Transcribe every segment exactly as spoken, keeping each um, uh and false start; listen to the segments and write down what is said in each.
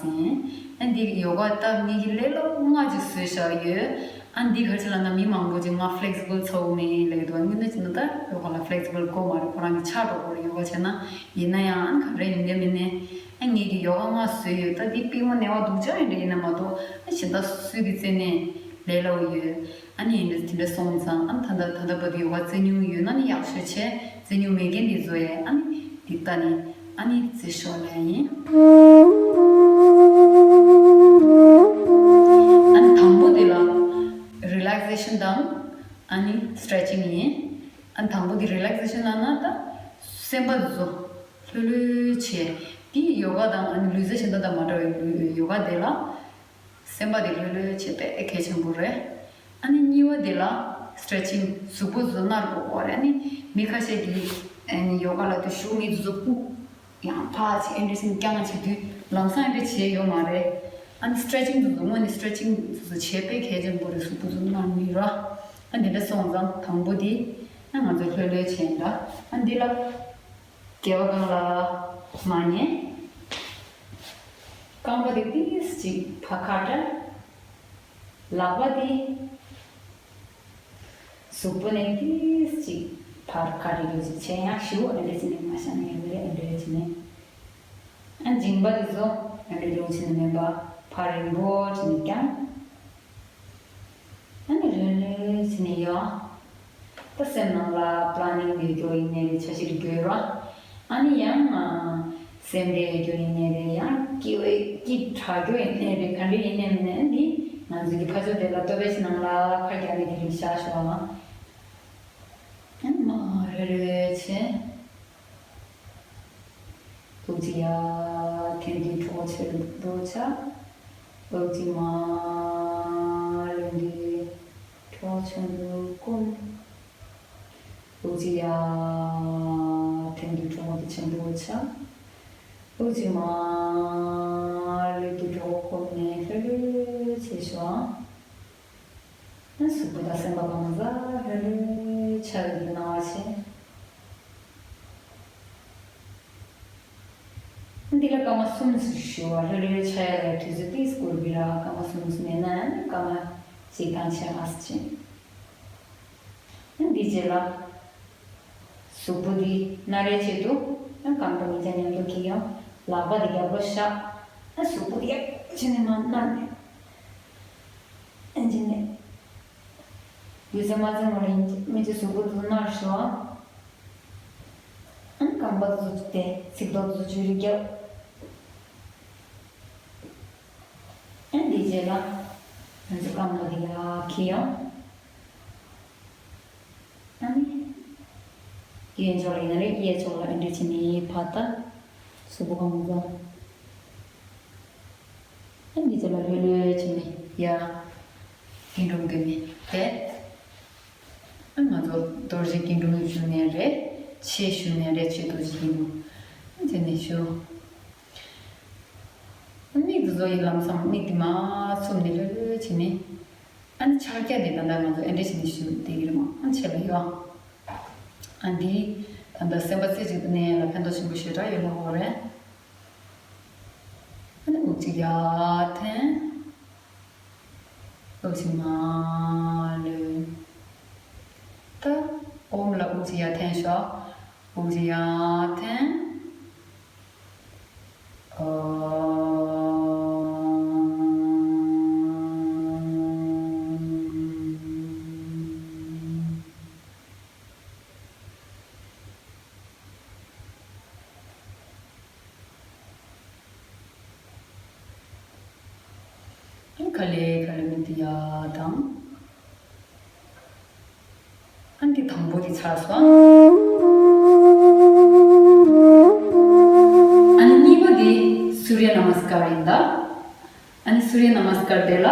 ཟིན། ཨ་འདི་ཡོ་ག་ད་ངེད་ཀྱི་ལས་སླ་པོ་ལྔ་ཅིག་བཟོས་བཞག་ཡོད། ཨ་འདི་ག་རེ་ལབ་ན་མི་མང་པོ་ཅིག་ང་ཕི་ལེག་སི་བལ་ཚ་པོ་མེད་ལབ་ཀྱི་འདུག་དངོས་གནས་བྱས་ན་ད་ཡོ་ག་ལ་ཕི་ལེག་སི་བལ་དགོས་མ་རེད། ཁོ་རང་གི་ཆགས་འགྲོ་གི་རེད་ཡོ་ག་བྱས་ན། ཡིན་ན་ཡང་ཨ་ག་རེ་ཡིན་ནའི་མིན་ནའི་ཨ་ངེད་ཀྱི་ཡོ་ག་ལྔ་བཟོས་ཡོད། ད་འདི་པུས་མོ་ན་བ་སྡུག་ཅག་ཡིན་འདྲ་ཡིན་ན་མ་གཏོགས་ཨ་གཞན་དག་སུས་འདི་རྩེ་ནས་ལས་སླ་པོ་ཡོད། ཨ་ནི་ཡིན་འདྲ་དེ་འདྲ་སོང་ཙང་ཨ་ནི་ད་ལྟ་ད་ལྟ་བར་དུ་ཡོ་ག་རྩེ་མྱོང་ཡོད་ན་ནི་ཡག་ཤོས་བྱས། རྩེ་མྱོང་མེད་མཁན་འདི་ཚོ་ཡས་ཨ་ནི་འདི་ལྟ་ནི་ཨ་ནི་རྩེ་ཤོག་ལབ་ཡིན། ཨ་ནི་དང་པོ་དེ་ལ་རི་ལེག་སི་ཨེ་ཤན་དང་ཨ་ནི་སི་ཊེ་ཆིང་ཡིན། ཨ་ནི་དང་པོ་དེ་རི་ལེག་སི་ཨེ་ཤན་ལབ་ན་ད་སེམས་པ་འདི་ཚོ་ལྷོད་ལྷོད་བྱས། དེ་ཡོ་ག་དང་ཨ་ནི་ལུས་རྩལ་གཞན་དག་དང་མ་འདྲ་བའི་ཡོ་ག་དེ་ལ། སེམས་པ་དེ་ལྷོད་ལྷོད་བྱེད་དཔེ་གལ་ཆེན་པོ་རེད། ཨ་ནི་གཉིས་པ་དེ་ལ་སི་ཊེ་ཆིང་། གཟུགས་པོ་ཚོ་ནར་དགོས་པ་རེད། ཨ་ནི་མི་ཁ་ཤས་ཀྱིས་ཨ་ནི་ཡོ་ག་ལ་དུ་ཞུགས་མི་དེ་ཚོ་སྤུ་ཡང་ཕར་ཅིག་ཨེ་འདྲ་ཟིན་རྐྱང་བྱེད་དུས་ལམ་སང་ཨེ་འདྲ་བྱས་ཡོད་མ་རེད། ཨ་ནི་སི་ཊེ་ཆིང་དེ་ཚོ་དངོས་གནས་སི་ཊེ་ཆིང་དེ་ཚོ་བྱེད་དཔེ་གལ་ཆེན་པོ་རེད། གཟུགས་པོ་ཚོ་ནར་མི་ར། ཨ་འདི་འདྲ་སོང་ཙང་དང་པོ་དེ་ཨ་ང་ཚོ་ལྷོད་ལྷོད་བྱས་འདྲ། ཨ་འདི་ལ། སྐེད་པ་སྒང་ལ་མར་ཉལ། རྐང་པ་དེ་ཏིས་ཅིག་ཕར་ཁ་བྲལ། ལག་པ་དེ་གཟུགས་པོ་ནས་ཏིས་ཅིག་ཕར་ཁ་བྲལ་རེ་ཅིག་བྱས། ཡང་ཞུ་ཨེ་འདྲ་ཅིག་ནས་མ་བཞག་ནས་ཡོད་རེད། ཨེ་འདྲ་ཅིག་ནས་ཨ་མཇིང་པ་དེ་ཚོ་ཨེ་འདྲ་ཅིག་ནས་མེད་པ་ཕར་རིང་པོ་ཅིག་ནས་བརྐྱངས། ཨ་ནི་ལྷོད་ལྷོད་བྱས་ནས་ཡོད། ད་སེམས་ནང་ལ་པི་ལེ་ནིང་ཡོད་རྒྱུ་ཡིན་ནའི་རེད། འཆར་གཞི་རྒྱུ་ར། ཨ་ནི་ཡང་སེམས་ཁྲལ་ཡོད་རྒྱུ་ཡིན་ནའི་རེད། ཡང་སྐྱིད་པའི་སྐྱིད་དྲགས་རྒྱུ་ཡིན་ནའི་རེད། ག་འདྲ་ཡིན་ནའི་མིན་ནའི་འདི་ང་ཚོ་གི་ཕར་ཕྱོགས་དེ་ལ་ལྟོ་ཕད་ནང་ལ་ཁ་རྒྱག་ནས་དེ་རིང་བཞག་ཤོག་ཨ། ཨ་ནི་མར་ལྷོད་ལྷོད་བྱས། དབུགས་གཅིག་ཡར་འཐེན་དུས་གྲོད་ཁོག་ཆེན་པོ་ཆགས། དབུགས་གཅིག་མར་ལེན་དུས་གྲོད་ཁོག་ཆུང་དུ་བསྐུམ། དབུགས་གཅིག་ཡར་འཐེན་དུས་གྲོད་ཁོག་དེ་ཆེན་པོ་ཆགས། དབུགས་གཅིག་མར་ལེན་དུས་གྲོད་ཁོག་བསྐུམ་ནས་ལྷོད་ལྷོད་བྱས་ཤོག་ཨ། གཟུགས་པོ་དང་སེམས་པ་གང་ག་ལྷོད་ལྷོད་ཆགས་ཡོད་པའི་སྣང་བ་བྱེད། འདི་ལ་སྐར་མ་གསུམ་ཞུ་བ། ལྷོད་ལྷོད་ཆགས་ཡ་ལ་དུས་ཚོད་ཏིས་བསྐུར་གི་ར། སྐར་མ་གསུམ་མེད་ན་ནི་སྐར་མ་གཅིག་དང་ཕྱེད་ཀ་ཙམ་ཅིག་ཨ་འདི་རྗེས་ལ་གཟུགས་པོ་འདི་ན་རེ་བྱེད་དུ་ཨ་རྐང་པ་གཉིས་ཀ་མཉམ་དུ་འཁྱེར་ཡོང་། ལག་པ་འདི་རྒྱབ་ལོགས་བཞག་ཨ་གཟུགས་པོ་འདི་ཡག་པོ་བྱས་ནས་མར་མནན་ནས། ཨ་འདི་ནས། ཡུལ་ས་མ་ཚང་བ་ལ་ཡིན་གྱི་མི་ཚེ་གཟུགས་པོ་དུ་ནར་ཞོ། ཨ་ནི་རྐང་པ་དུ་ཚུད་དེ་ཚིགས་ཐོག་ཏུ་ཚུད་རིགས་རྒྱབ། ཨ་ནི་འདི་རྗེས་ལ་ང་ཚོ་རྐང་པ་དེ་ཡར་འཁྱེར་ཡོང་། ཨ་ནི། གཡས་ཕྱོགས་ལ་ཡིན་ན་རེད། གཡས་ཕྱོགས་ལ་ཨ་འདྲ་བྱས་ནས་ཕར་ལྟ། གཟུགས་པོ་གང་བཟང་། ཨ་འདི་ཚོ་ལ་ལྷོད་ལྷོད་བྱས་ནས་ཡ། སྐྱིལ་ཀྲུང་བསྐྱོན་ནས་བསྡད། ཨ་ང་ཚོ་རྡོ་རྗེ་སྐྱིལ་ཀྲུང་བཞུགས་ནས་རེད། ཕྱེད་བཞུགས་ནས་རེད། ཕྱེད་རྡོ་རྗེ་སྐྱིལ་ཀྲུང་། ཨ་བྱས་ནས་བཞུགས། ཨ་མིག་འདི་ཚོ་ཡི་ལམ་སང་མིག་འདི་མར་བཙུམ་ནས་ལྷོད་ལྷོད་བྱས་ནས། ཨ་ནི་ཕྱག་རྒྱ་འདི་ད་ལྟ་ང་ཚོ་ཨ་འདྲ་བྱས་ནས་བཞུགས་བསྡད་ཀྱི་རེད་མ། ཨ་ཕྱེད་ལ་ཡོད། ཨ་འདི་ད་ལྟ་སེམས་པ་རྩེ་གཅིག་ཏུ་གནས་ཡ་ལ་ཕན་ཐོགས་ཆེན་པོ་ཞེ་དྲག་ཡོད་ལབ་དགོས་རེད། ཨ་ནི་དབུགས་གཅིག་ཡར་འཐེན། དབུགས་གཅིག་མར་ལུས། ད་ཨོམ་ལ་དབུགས་གཅིག་ཡར་འཐེན་ཤོག་དབུགས་གཅིག་ཡར་འཐེན། ཨོམ། ག་ལེ་ག་ལེ་མིག་དེ་ཡར་བཏང་། ཨ་ནི་དེ་དང་པོ་དེ་ཚར་སོང་། ཨ་ནི་གཉིས་པ་དེ་སུརྱ་ན་མ་སི་ཀར་ཡིན་ད། ཨ་ནི་སུརྱ་ན་མ་སི་ཀར་དེ་ལ།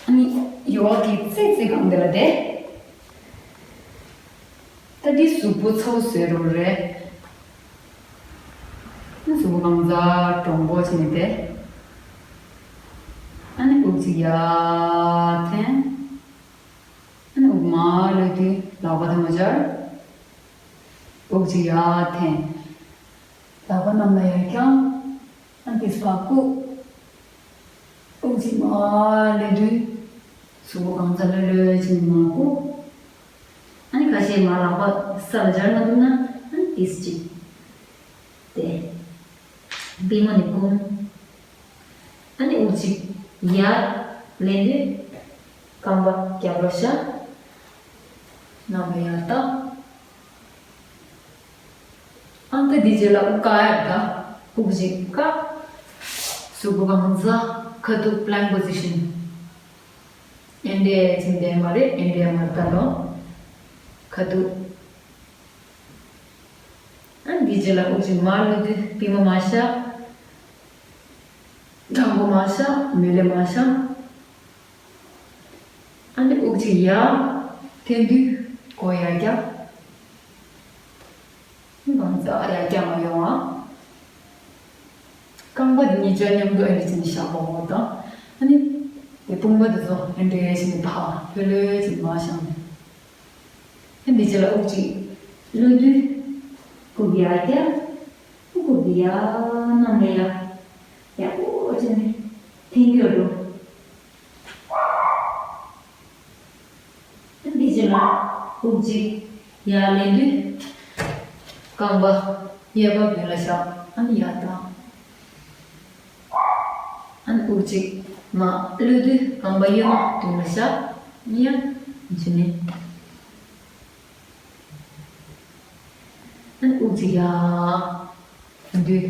ཨ་ནི་ཡོ་ག་གི་རྩེ་རྩེ་སྒང་དེ་ལ་བསྡད། ད་འདི་གཟུགས་པོ་ཚ་པོ་བཟོས་རོགས་རེད། ཨ་ནི་གཟུགས་པོ་གང་ག་དྲང་པོ་བྱས་ནས་བསྡད། ཨ་ནི་དབུགས་གཅིག་ཡར་འཐེན། ཨ་ནི་དབུགས་མར་ལུས་དུས་ལག་པ་ཐལ་མོ་སྦྱར། དབུགས་གཅིག་ཡར་འཐེན། ལག་པ་གནམ་ལ་ཡར་བརྐྱངས། ཨ་ནི་ ཨིས་པ་བཀུག་དབུགས་གཅིག་མར་ལུས་དུས། གཟུགས་པོ་གང་ཚ་ལྷོད་ལྷོད་ཅིག་མར་བཀུག་ཨ་ནི་ཁ་ཤས་མར་ལག་པ་ས་ལ་སྦྱར་མ་ཐུབ་ན། ཨ་ནི་ཏིས་གཅིག་དེ་པུས་མོ་ནི་བསྐུམ། ཨ་ནི་དབུགས་གཅིག་ཡར་ལེན་དུས། རྐང་པ་རྒྱབ་ལ་བཞག་གནམ་ལ་ཡར་བལྟ། ཨང་ཀི་འདི་རྗེས་ལ་དབུགས་བཀག་ཡ་དང་། དབུགས་གཅིག་བཀག་གཟུགས་པོ་གང་ག་ཁ་ཐུག་plank position། ཨེ་འདྲས་ཅིག་བསྡད་མ་རེད། ཨེ་འདྲས་མར་བལྟ་དང་། ཁ་ཐུག་ཨ་འདི་རྗེས་ལ་དབུགས་གཅིག་མར་ལུས་དུས་པུས་མོ་མར་བཞག་དྲང་པོ་མར་བཞག་མེ་ལེ་མར་བཞག་ཨ་ནི་དབུགས་གཅིག་ཡར་འཐེན་དུས་མགོ་ཡར་བཀྱག་མགོ་རྩ་ཡར་བཀྱག་མ་ཡོང་བ། རྐང་པ་འདི་གཉིས་ཆ་མཉམ་དུ་ཨེ་འདྲ་བྱས་ནས་བཞག་པ་འོ་དང་། ཨ་ནི་དེ་དཔུང་པ་འདི་ཚོ་ཨེ་འདྲ་བྱས་ནས་ཕར་ལྷོད་ལྷོད་བྱས་ནས་མར་བཞག་ནས། ཨ་འདི་རྗེས་ལ་དབུགས་གཅིག་ལུས་དུས་སྐུ་གཟུགས་ཡར་བཀྱག་སྐུ་གཟུགས་ཡར་གནམ་ལ་ཡར་ཡག་པོ་བྱས་ནས་འཐེན་རྒྱུ་འགྲོ། འདི་རྗེས་ལ་དབུགས་གཅིག་ཡར་ལེན་དུས། རྐང་པ་གཡས་པ་མདུན་ལ་བཞག་ཨ་ནི་ཡར་བཏང་། ཨ་ནི་དབུགས་གཅིག་མར་ལུས་དུས་རྐང་པ་གཡོན་མ་མདུན་ལ་བཞག་ཨ་ནི་ཡར་འཇུ་ནས། ཨ་ནི་དབུགས་གཅིག་ཡར་ལེན་དུས།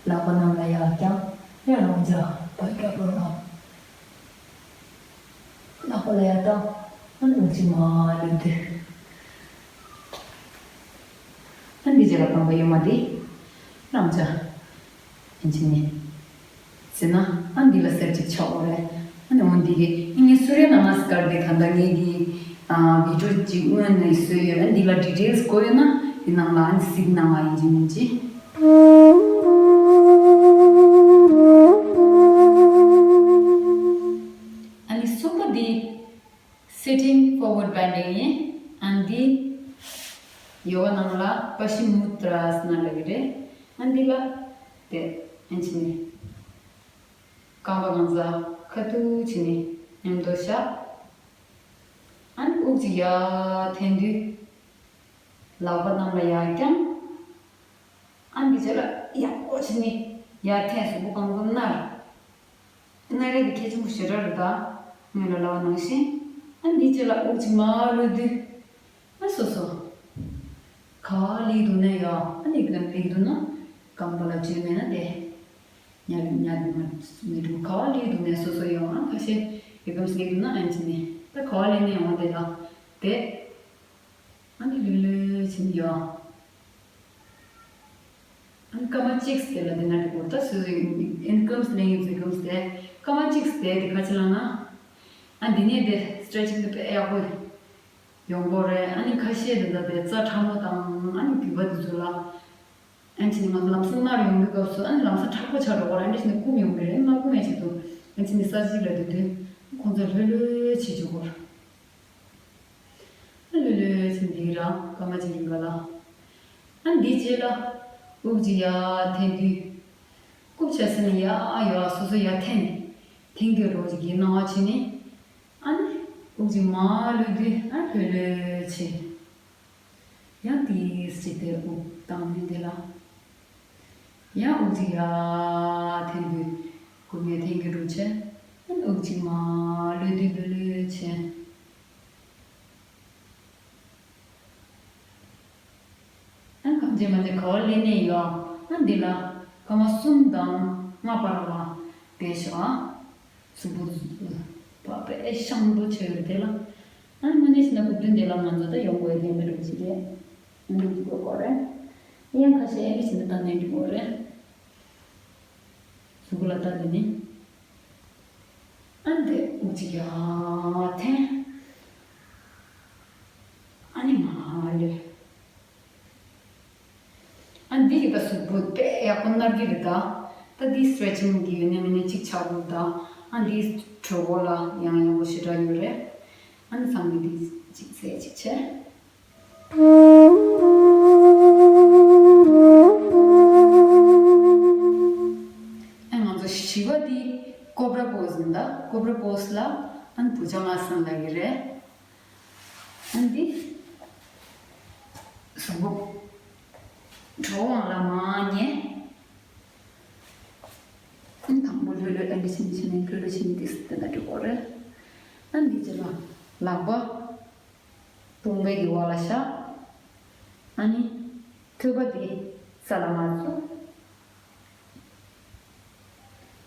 ལག་པ་གནམ་ལ་ཡར་བརྐྱངས་ཡར་ལོང་བྱ་བ་རྒྱབ་ལོགས་ལ། ལག་པ་ལ་ཡར་བཏང་། ཨ་ནི་དབུགས་གཅིག་མར་ལུས་དུས། ཨ་ནི་འདི་རྗེས་ལ་རྐང་པ་གཡོན་མ་འདི་བླངས་བྱ། ཨིན་ཇི་ནི་ཟེར་ན། ཨ་འདི་ལ་གསལ་གཅིག་ཆགས་འོ་རེད། ཨ་ནི་འོ་འདི་གི་ཨིན་ངའི་སུརྱ་ན་མ་སི་ཀར་འདི་ག་འདྲ་ངེད་ཀྱི་ཨ་བི་ཌིའོ་གཅིག་སྔོན་ནས་བཟོས་ཡོད། ཨ་འདི་ལ་ཌི་ཊེལ་སི་དགོས་ཡོད་ན་འདི་ནང་ལ་ཨ་ནི་གཟིགས་གནང་བ་ཡིན་གཅིག་མིན་གཅིག་ཨ་ནི་གསུམ་པ་འདི་Sitting forward bending ཡིན། ཨ་འདི་ཡོ་ག་ནང་ལ་པ་ཤི་མུ་ཏྲ་ཨ་ས་ན་ལབ་ཀྱི་རེད། ཨ་འདི་ལ་དེ་ཨ་ནི་བྱས་ནས་རྐང་པ་གང་ས་ཁ་ཐུག་བྱས་ནས་མཉམ་དུ་བཞག་ཨ་ནི་དབུགས་གཅིག་ཡར་འཐེན་དུས། ལག་པ་གནམ་ལ་ཡར་བརྐྱངས། ཨ་འདི་རྗེས་ལ་ཡག་པོ་བྱས་ནས་ཡར་འཐེན། གཟུགས་པོ་གང་བསམ་ན་རེད། སྣ་རལ་དེ་གལ་ཆེན་པོ་ཞེ་དྲག་རེད་ད། སྔོན་ལ་ལབ་པ་ནང་བཞིན། ཨ་འདི་རྗེས་ལ་དབུགས་གཅིག་མར་ལུས་དུས། ཨ་སོ་སོ། ག་པར་སླེབས་འདུག་ན་ཡ། ཨ་ནི་ག་པར་སླེབས་འདུག་ན། རྐང་པ་ལ་བཅོས་མེད་ན་དེ། ཉལ་ཉལ་མ་མི་འདུག་ག་པར་སླེབས་འདུག་ན་སོ་སོ་ཡོང་། ཨ་ཁ་ཤས་ཡི་གམ་སླེབས་འདུག་ན་ཨ་ནི་བྱས་ནས་ད་ག་པར་སླེབས་ནས་ཡོང་བ་དེ་ལ་དེ། ཨ་ནི་ལྷོད་ལྷོད་བྱས་ནས་ཡོང་། ཨ་ནི་སྐར་མ་གཅིག་དེ་ལ་དེ་ན་འགྲིག་གོ་ད་སོ་སོའི་ཨིན་ཀམ་སླེབས་ཡོང་ཚེ་ཀམ་དེ་སྐར་མ་གཅིག་དེ་དེ་ག་ཅི་ལབ་ན། ཨ་འདི་ནས་དེ་སི་ཊེ་ཆིང་དེ་དཔེ་ཡག་པོ་ཡོང་གོ་རེད། ཨ་ནི་ཁ་ཤས་དེ་ད་དེ་རྩ་ཕྲ་མོ་དང་ཨ་ནི་རྒྱུས་པ་དེ་ཚོ་ལ། ཨ་ནི་ང་ཚོ་ལམ་སང་ནར་ཡོང་དུས་སྐབས་སུ་ཨ་ནི་ལམ་སང་མཁྲེགས་པོ་ཆགས་འགྲོ་གོ་རེད། ཨ་འདྲ་བྱས་ནས་སྐུམ་ཡོང་གི་རེད། མ་སྐུམ་ཡ་ཆེད་དུ་ཨ་ནི་ས་གཞི་ལ་དེ་དུས་ཁོང་ཚོ་ལྷོད་ལྷོད་བྱེད་བཅུག་གོ་རེད། ལྷོད་ལྷོད་བྱས་འདི་རང་སྐར་མ་གཅིག་རིང་ག་ལ། ཨ་འདི་རྗེས་ལ་དབུགས་གཅིག་ཡར་འཐེན་དུས། རྐུབ་ཆ་སེ་ནས་ཡར་ཡར་སོ་སོ་ཡར་འཐེན་ནས་འཐེན་རྒྱུ་རོ་གཅིག་གི་སྣང་བ་བྱས་ནས། ཨ་ནི་དབུགས་གཅིག་མར་ལུས་དུས་ཨ་ལྷོད་ལྷོད་བྱས། ཡང་དེའི་སྲིད་དེ་དབུགས་བཏང་ནས་འདི་ལ། ཡང་དབུགས་གཅིག་ཡར་འཐེན་དུས་རྐུབ་ནས་འཐེན་རྒྱུ་རོ་བྱས། ཨ་ནི་དབུགས་གཅིག་མར་ལུས་དུས་ལྷོད་ལྷོད་བྱས། ཨ་གང་བྱས་མ་བྱས་ག་པར་སླེབས་ནས་ཡོང་། ཨ་འདི་ལ་སྐར་མ་གསུམ་དང་ལྔ་བར་ལ་བསྡད་ཤོག་ཨ། གཟུགས་པོ་བ་དཔེ་ཤང་པོ་ཆེ་ཡོད་རེད་དེ་ལ། ཨ་དངོས་གནས་བྱས་ན་རྐུབ་སྟོན་དེ་ལ་ང་ཚོ་ད་ཡོང་དགོས་ལས་མེད་འགྲོ་གི་རེད། ཨ་འདུག་དགོས་དགོས་རེད། ཡང་ཁ་ཤས་ཨ་འདྲ་བྱས་ན་ད་ནས་འགྲིག་གོ་རེད། གཟུགས་པོ་ལ་ལྟ་དེ་ནི། ཨ་འདི་དབུགས་གཅིག་ཡར་འཐེན། ཨ་ནི་མར་ལུས། ཨ་འདི་གི་ད་གཟུགས་པོ་དཔེ་ཡག་པོ་ནར་གི་རེད་ད། ད་འདི་སི་ཊེ་ཆིང་གི་ཡོད་ནས་མེད་ནས་གཅིག་ཆགས་འདུག་ད། ཨ་འདི་གྲོད་ཁོག་ལ་ཡང་ཡག་པོ་ཞེ་དྲག་ཡོད་རེད། ཨ་ནི་ཚང་མས་འདི་གཅིག་ཟས་གཅིག་བྱས། བཞི་པ་འདི་ཀོབ་ར་པོ་སི་ཡིན་ད། ཀོབ་ར་པོ་སི་ལ་ཨ་ནི་བུ་ཆུང་ང་སང་ལ་གི་རེད། ཨ་ནི་འདི་གཟུགས་པོ་གྲོགས་དབང་ལ་མ་ཉེ། ཨ་ནི་དང་པོ་ལྷོད་ལྷོད་ཨ་འདི་ཕྱིན་ཕྱིན་ནས་ལྷོད་ལྷོད་ཕྱིན་ཏིས་དེ་འདྲ་འགྲོ་གོ་རེད། ཨ་ནི་འདི་རྗེས་ལ་ལག་པ་དཔུང་པའི་གི་བར་ལ་བཞག་ཨ་ནི་ཐོད་པ་འདི་ས་ལ་མ་བཙུགས།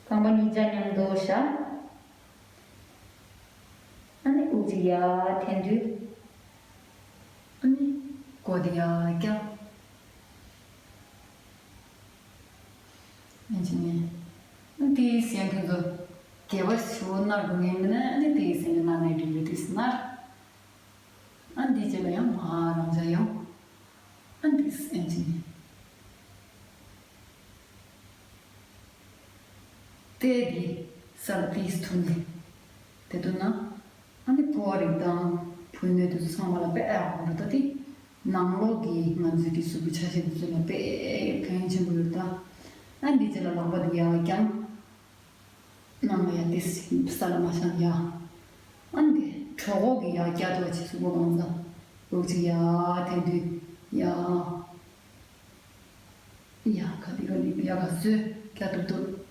རྐང་པ་གཉིས་ཆ་མཉམ་དུ་བཞག་ཨ་ནི་དབུགས་ཅིག་ཡར་འཐེན་དུས། ཨ་ནི་མགོ་འདི་ཡར་བཀྱག་ཨ་ནི་ཅི་ནས། ཨ་ནི་དེའི་སེམས་ཁོང་ཚོ་གད་པ་ཞུ་ན་རུང་ངེས་མིན་ན། ཨ་ནི་དེའི་སེམས་ནང་ནས་འགྲིག་ཡོད་དུས་སྣར། ཨ་འདི་རྗེས་ལ་ཡང་མ་རང་འཇགས་ཡོང་། ཨ་འདི་སེམས་ཅན། ཏེ་འདི་ས་ལ་ཏིས་ཐུག་ནས་དེ་དུ་ན། ཨ་ནི་ཕོ་བ་རིགས་དང་བུ་སྣོད་དུ་ཚང་བ་ལ་དཔེ་ཨ་ཧོ་རུ་ཏོ་ཏི། ནང་ལོགས་ཀྱི་ང་ཚོའི་གི་གཟུགས་པོ་ཆ་ཤས་དུ་ཚོད་ལ་དཔེ་ཕན་ཆེན་པོ་ཡོད་ད། ཨ་འདི་རྗེས་ལ་ལག་པ་འདི་ཡར་བརྐྱངས། ནང་ལ་ཡ་ཏིས་ས་ལ་མ་ཤང་ཡ། ཨ་ནི་གྲོད་ཁོག་གི་ཡ་རྒྱ་དུ་བ་ཆེ་སུ་གོ་གང་ཟ། འུག་ཅིག་ཡ་ཐེན་དུས་ཡ། ཡ་ཁ་དི་ག་ནི་ཡ་ག་སུ་རྒྱ་དུ་དུ།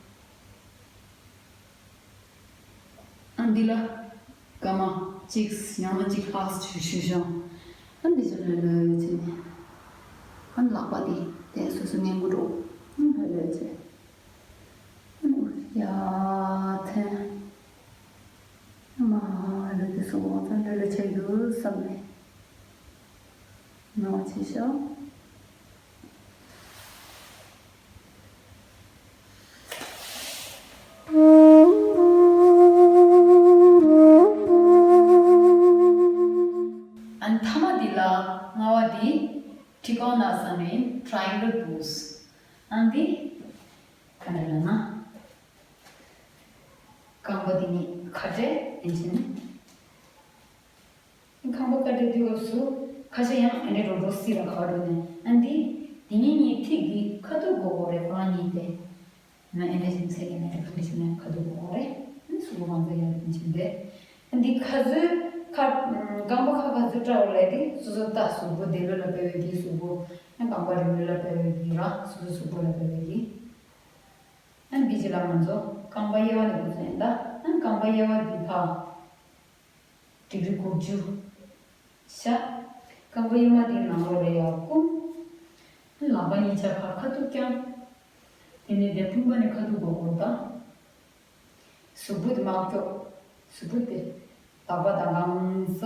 ཨ་འདི་ལ་ཀ་མ་གཅིག་ཡང་ན་གཅིག་ལྷག་ཞུ་ཞུ་ཞང་། ཨ་འདི་ཅི་ལོས་ལོས་ཡོད་ཅི་ནི། ཨ་ལག་པ་འདི་དེ་སོ་སོ་ངན་གུ་འགྲོ། ཨ་ལོས་ལོས་ཅི། ཡ་ཐེ། མ་ལུ་དེ་སོང་བ་ཚང་ལུ་ལུ་ཆེ་འདུག་བསམ་ནས། ནང་ཆེ་ཤོག་ཨན་ཐ་མ་འདི་ལ་ལྔ་བ་འདི་ཏྲི་ཀོ་ན་ས་ནའི་ཊྲ་ཡེང་གལ་པོ་སི། ཨན་འདི་ག་འདྲ་ལ་ན། རྐང་པ་འདི་གཉིས་ཁ་བྲལ་ཡིན་ཕྱིན། རྐང་པ་ཁ་བྲལ་དུས་སྐབས་སུ་ཁ་ཤས་ཡང་ཨེ་འདྲ་འགྲོ་འགྲོ་སྲིད་ལ་ཁ་བྲོ་ནས། ཨ་འདི་འདི་གཉིས་གཉིས་ཐིག་གི་ཁ་ཐུག་གོ་གོ་རེ་ཁོ་རང་གཉིས་ཏེ། ན་ཨེ་འདྲ་ཞིམ་ཚད་ཀྱི་ནས་ཁ་ཐུག་ཞིམ་ནས་ཁ་ཐུག་གོ་གོ་རེ། ཨ་སུ་གོ་གང་ཚ་ཡང་རིན་ཆེན་ཏེ། ཨ་འདི་ཁ་ཚུ་ཁ་རྐང་པ་ཁ་ཁ་ཚུ་བཀྲ་བ་ལས་དེ་སོ་སོ་ལྟ་གཟུགས་པོ་བདེ་ལོ་ལ་སྤེལ་བའི་གི་གཟུགས་པོ། ཨ་རྐང་པ་རིང་ལོ་ལ་སྤེལ་བའི་གི་ར་སོ་སོ་གཟུགས་པོ་ལ་སྤེལ་བའི་གི། ཨ་འདི་ཅི་ལ་ང་ཚོ་རྐང་པ་གཡས་པ་ནས་འགོ་ཚུགས་ཡིན་ད། ཨ་རྐང་པ་གཡས་པ་འདི་ཕ། ཌིག་རི་དགུ་བཅུ། ཤ། རྐང་པ་གཡོན་མ་དེ་ནང་ལོགས་ལ་ཡར་བསྐུམ། ལག་པ་གཉིས་ཆ་ཕར་ཁ་ཐུག་བརྐྱངས། དེ་ནས་དེ་ཕུང་པ་ནས་ཁ་ཐུག་གོ་སྐོར་དང་། གཟུགས་པོ་དེ་མར་འཁྱོག་གཟུགས་པོ་དེ་ལག་པ་དང་གང་ས་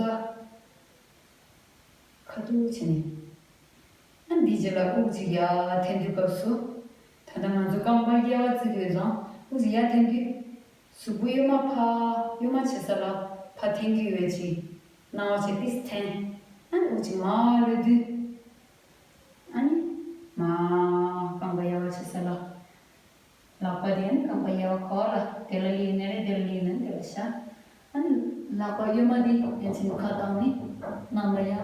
ཁ་ཐུག་བྱས་ནས། ཨ་འདི་རྗེས་ལ་དབུགས་གཅིག་ཡར་འཐེན་དུས་སྐབས་སུ། ད་ལྟ་ང་ཚོ་རྐང་པ་གཡས་པ་བརྩི་དུས་ཙང་དབུགས་གཅིག་ཡར་འཐེན་དུས། གཟུགས་པོ་གཡོན་མ་ཕ། གཡོན་མ་བྱེད་ས་ལ་ཕ་འཐེན་གྱི་ཡོད་ཅིག་སྣང་བ་བྱེད་དུས་འཐེན། ཨ་ནི་དབུགས་གཅིག་མར་ལུས་དུས། ཨ་ནི་མར་རྐང་པ་གཡས་པ་བྱེད་ས་ལ། ལག་པ་དེ་ནི་རྐང་པ་གཡས་པ་ཁ་བ་ལ་དེ་ལ་ལི་ནེ་རེ་དེ་ལ་ལི་ནེ་དེ་ལ་ཤ། ཨ་ནི་ལག་པ་གཡོན་མ་དེ་ཡན་ཆད་ཁ་བཏང་ནི་ནང་ལ་ཡ།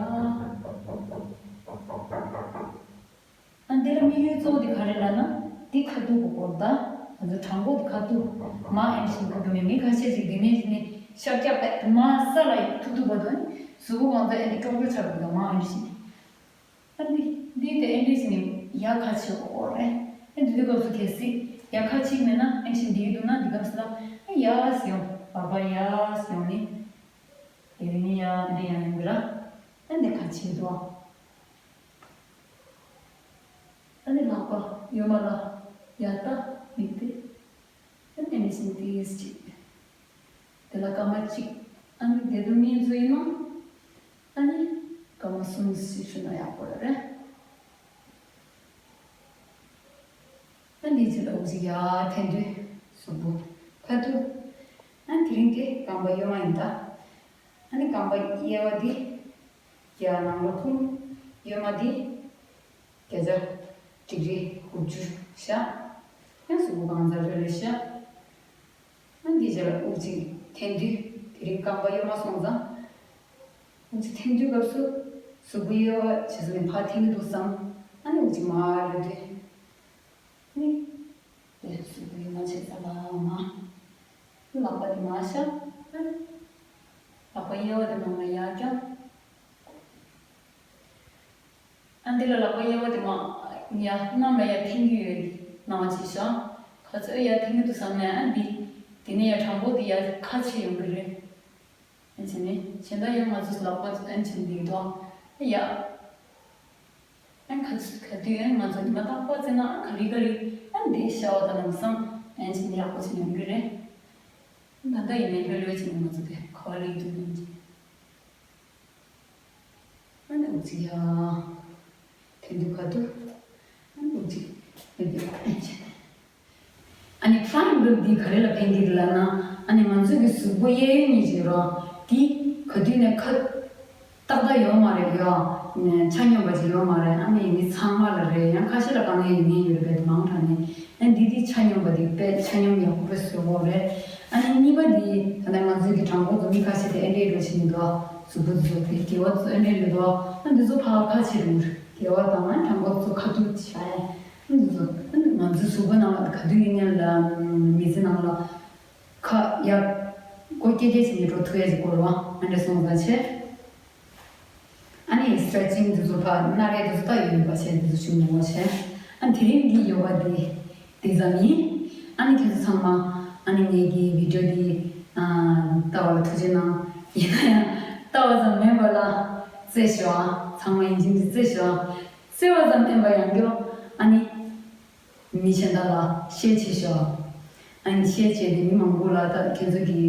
ཨ་འདི་ལ་དམིགས་ཡུལ་གཙོ་བོ་དེ་ག་རེ་ལབ་ན་འདི་ཁ་ཐུག་གོ་སྐོར་ད། ང་ཚོ་དྲང་པོ་དེ་ཁ་ཐུག་མ་ཨེམ་ཤིང་གོ་གི་མེད་མི་ཁ་ཤས་ཅིག་དེ་ནས་ནི་ཤ་རྒྱག་པས་དུ་མ་ས་ལ་ཐུག་ཐུག་པ་དོན་གཟུགས་པོ་གང་ཚ་ཨེ་འདི་ཀྲོག་ཀྲོ་ཆགས་པ་དང་མ་ཨེམ་ཤིང་། ཨ་འདི་འདི་དེ་ཨེ་འདྲས་ནི་ཡ་ཁ་ཆེ་གོ་རེད། ཨེ་འདི་དུས་སྐབས་སུ་གལ་སྲིད་ཡ་ཁ་ཆེ་མེད་ན་ཨེ་ཤིང་འདི་འདུག་ན་འདི་སྐབས་སུ་ལ་ཨེ་ཡ་སི་ཡོང་བར་པ་ཡ་སི་ཡོང་ནི་དེ་རིང་ནི་ཡ་འདི་ཡ་ཡོང་གི་ར། ཨེ་འདི་ཁ་ཆེ་འདུག་ཨ་ནི་ལག་པ་གཡོན་མ་ལ་ཡ་ལྟ་མིག་དེ། ཨ་ནི་ཨེ་འདྲས་ནི་ཏིས་ཅིག་དེ་ལ་སྐར་མ་གཅིག་ཨ་ནི་བདེ་སྡུག་གཉིས་འཛུལ་ཡིན་ནོ། ཨ་ནི་སྐར་མ་གསུམ་ཞིག་ཞུ་ན་ཡག་པོ་ཡོད་རེད། ཨ་ནི་ཅི་ལ་འུ་ཅི་ཡ་འཐེན་དུས་གཟུགས་པོ་ཁ་ཐུག་ཨ་ནི་དེ་རིང་དེ་རྐང་པ་གཡོན་མ་ཡིན་ད། ཨ་ནི་རྐང་པ་གཡས་པ་འདི་ཡ་ནང་ལ་ཁུམ། གཡོན་མ་འདི་བརྒྱ་ཆ་ཌིག་རི་དགུ་བཅུ་བཞག་ཡང་གཟུགས་པོ་གང་ཚ་རེ་རེ་བཞག་ཨ་འདི་རྗེས་ལ་དབུགས་གཅིག་འཐེན་དུས་དེ་རིང་རྐང་པ་གཡོན་མ་སོང་ཙང་། དབུགས་གཅིག་འཐེན་དུས་སྐབས་སུ་གཟུགས་པོ་གཡས་པ་བྱས་ཙང་ནས་ཕར་འཐེན་གྱི་འདུག་བསམ། ཨ་ནི་དབུགས་གཅིག་མར་ལུས་དུས། ནི། དེ་གཟུགས་པོ་གཡས་ མ་བྱེད་ས་ལ་མ། ལག་པ་དེ་མར་བཞག་ལག་པ་གཡས་པ་དེ་ནང་ལ་ཡར་བརྐྱངས། ཨ་འདི་ལ་ལག་པ་གཡས་པ་དེ་མར་ཡར་གནམ་ལ་ཡར་འཐེན་གྱི་ཡོད། སྣང་བ་བྱེད་ཤོག་ཁ་ཚོད་ཡར་འཐེན་གྱི་འདུག་བསམ་ནས་ཨ་འདི། དེ་ནས་ཡར་དྲང་པོ་དེ་ཡར་ཁ་ཕྱེ་ཡོང་གི་རེད། ཨ་ནི་བྱས་ནས་གཞན་དག་ཡང་ང་ཚོ་ལག་པ་ཨ་ནི་བྱས་ནས་འདི་འདུག་ཡ། ཨ་ནི་ག་ཚོད་ག་དུས་ཨ་ནི་ང་ཚོ་ཉི་མ་རྟག་པར་བཙལ་ན་ཨ་ག་རེ་ག་རེ་ཨ་ནི་འདི་ཤ་བ་དང་ལམ་སང་ཨ་ནི་བྱས་ནས་ཡག་པོ་བྱས་ནས་ཡོང་གི་རེད། ད་ལྟ་ཡིན་ནའི་ལྷོད་ལྷོད་བྱས་ནས་ང་ཚོ་དེ་ག་བ་ལས་འདུག་ཨ་ནི་བྱས། ཨ་ནི་འུ་ཚིག་ཡ། དེ་འདུག་ག་འདུག་ཨ་ནི་འུ་ཚིག་ཡ་འདི་ཨ་ནི་བྱས། ཨ་ནི་ཁྲ་ཡིན་འདུག་འདི་ག་རེ་ལ་ཕན་གྱི་རེད་ལབ་ན། ཨ་ནི་ང་ཚོའི་གི་གཟུགས་པོ་གཡས་གཡོན་གཉིས་ཀྱི་རོ། འདི་ག་དུས་ནས་ཁ་ཏག་ཏག་ཡོད་མ་རེད་ཡ། ཆ་སྙོམས་པ་ཅིག་ཡོད་མ་རེད། ཨ་ནི་མི་ཚང་མ་ལ་རེད། ཡང་ཁ་ཤས་ལ་དཀའ་ངལ་ཡོད་མཁན་ཡོད་རེད་པས་མང་དྲགས་ནས། ཨ་འདི་འདི་ཆ་སྙོམས་པ་འདི་དཔེ་ཆ་སྙོམས་ཡག་པོ་བཟོ་དགོས་རེད། ཨ་ནི་གཉིས་པ་འདི་ད་ལྟ་ང་ཚོའི་གི་དྲང་པོ་ཚོ་མི་ཁ་ཤས་དེ་ཨེ་འདྲས་འགྲོ་བཞིན་འདུག་གཟུགས་པོ་ཚོ་དེ་དགེ་བ་ཚོ་ཨེ་འདྲས་འགྲོ་འདུག་ཨ་འདི་ཚོ་ཕར་ཁ་ཕྱེ་རུང་དགེ་བ་དང་ཨ་དྲང་པོ་ཚོ་ཁ་ཐུག་བྱས། ཨ་འདི་ཚོ་ཨ་ནི་ང་ཚོའི་གཟུགས་པོ་ནང་ལ་ག་དུས་ཡིན་ནའི་ལ་མི་ཚེ་ནང་ལ་ཁ་ཡར་སྒོ་སྐྱེ་སྐྱེ་བྱས་ནས་འགྲོ་ཐུབ་ཡ་ཅིག་དགོས་རེད་བ། ཨ་འདྲས་སོང་ཙང་བྱས། ཨ་ནི་སི་ཊེ་ཆིང་འདི་ཚོ་ཕར་སྣ་རལ་འདི་ཚོ་ད་ཡོད་པ་བྱས་འདི་ཚོ་ཞུ་མྱོང་བ་བྱས། ཨ་དེ་རིང་འདི་ཡོ་ག་འདི་འདི་ཙམ་ཡིན། ཨ་ནི་ཁྱེད་ཚོ་ཚང་མ་ཨ་ནི་ངེད་ཀྱི་བི་ཌི་ཡོ་འདི་ཨ་ལྟ་བ་ལ་ཐུགས་རྗེ་གནང་། ཡིན་ན་ཡང་ལྟ་བ་ཙམ་མིན་པ་ལ་རྩེ་ཞོག་ཨ་ཚང་མ་ཡིན་གཅིག་མིན་གཅིག་རྩེ་ཞོག་ཨ་རྩེ་བ་ཙམ་མིན་པ་ཡང་སྐྱོ་ཨ་ནི། མི་གཞན་དག་ལ་ཤེར་བྱེད་ཤོག་ཨ་ནི་ཤེར་བྱས་ཏེ་མི་མང་པོ་ལ་ད་ཁྱེད་ཚོ་གི་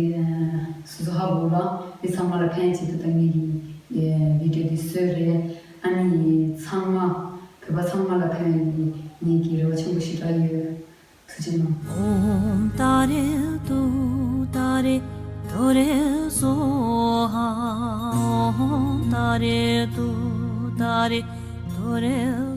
སོ་སོ་ཧ་གོ་ལ་མི་ཚང་མ་ལ་ཕན་ཆེད་དུ་ད་ངེད་ཀྱི་བི་ཌི་ཡོ་འདི་བཟོས་རེད། ཨ་ནི་ཚང་མ་བོད་པ་ཚང་མ་ལ་ཕན་ཡོང་གི་ངེད་ཀྱི་རེ་བ་ཆེན་པོ་ཞེ་དྲག་ཡོད། ཐུགས་རྗེ་གནང་། ཨོཾ་ཏཱ་རེ་ཏུཏྟཱ་རེ་ཏུ་རེ་སྭཱ་ཧཱ། ཨོཾ་ཏཱ་རེ་ཏུཏྟཱ་རེ་ཏུ་རེ།